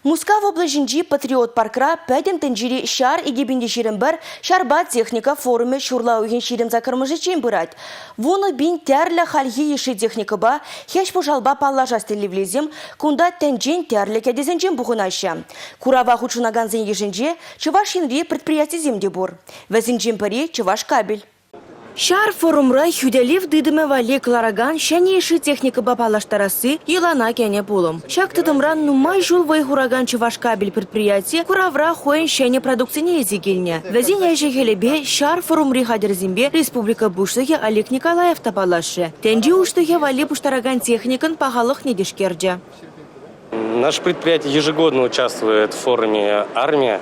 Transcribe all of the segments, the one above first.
Мускав облаҫӗнчи Патриот паркра Пӗтӗм тӗнчери ҫар 2021 ҫарпа техника форумӗ ҫурла уйӑхӗн 28-мӗшӗччен пырать. 10,000 тӗрлӗ хальхи йышши техникӑпа, хӗҫ-пӑшалпа паллашас тӗллевлисем кунта тӗнчен тӗрлӗ кӗтесӗнчен пухӑнаҫҫӗ. Курава хутшӑнакансен йышӗнче Чӑваш Енри предприятисем те пур. Вӗсенчен пӗри, Чӑвашкабель. Ҫар форумра хӳтӗлев тытӑмӗ валли кӑларакан ҫӗнӗ йышши техникӑпа паллаштарасси йӑлана кӗнӗ пулӑм. Ҫак тытӑмра нумай ҫул вӑй хуракан Чӑвашкабель предприяти куравра хӑйӗн ҫӗнӗ продукцине илсе килнӗ. Вӗсен ӗҫӗ-хӗлӗпе ҫар форумри хатӗрсемпе республика Пуҫлӑхӗ Олег Николаев та паллашрӗ. Тӗнче уҫлӑхӗ валли пуҫтаракан техникӑн пахалӑхне тишкерчӗ. Наше предприятие ежегодно участвует в форуме «Армия».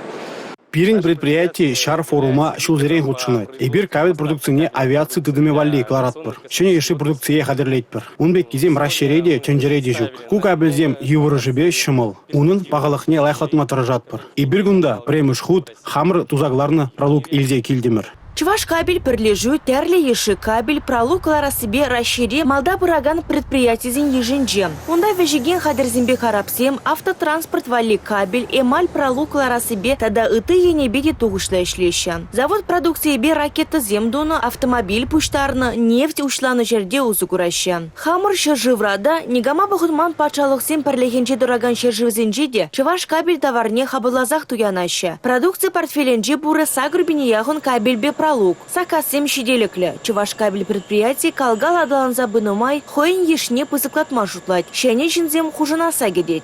Пирӗн предприяти ҫар форума ҫулсерен хутшӑнать. Эпир кабель продукцине авиаци тытӑмӗ валли кӑларатпӑр. Ҫӗнӗ йышши продукцие хатӗрлетпӗр. Ун пеккисем Раҫҫейре те, тӗнчере те ҫук. Ку кабельсем йывӑрӑшӗпе ҫӑмӑл. Унӑн пахалӑхне лайӑхлатма тӑрӑшатпӑр. Эпир кунта пӗрремӗш хут хамӑр туса кӑларнӑ пралук илсе килтӗмӗр. Чӑвашкабель пӗрлешӳ тӗрлӗ йышши кабель, пралук кӑларассипе Раҫҫейре малта пыракан предприятисен йышӗнче. Унта вӗҫекен хатӗрсемпе карапсем, автотранспорт валли кабель, эмаль пралук кӑларассипе тата ытти енӗпе те тухӑҫлӑ ӗҫлеҫҫӗ. Завод продукцийӗпе ракетӑсем тунӑ, автомобиль пуҫтарнӑ, нефть уҫланӑ ҫӗрте усӑ кураҫҫӗ. Хамӑр ҫӗршывра та, никама пӑхӑнман патшалӑхсен пӗрлӗхӗнче тӑракан ҫӗршывсенче те чӑваш кабель таварне хапӑлласах туянаҫҫӗ. Продукци портфелӗнче пурӗ 8 пине яхӑн кабельпе пралук. Саккассем ҫителӗклӗ. Чӑваш кабель предприяти кал-кал аталанса пынӑ май хӑйӗн йышне пысӑклатма шутлать, ҫӗнӗ ҫынсем хушӑнасса кӗтет.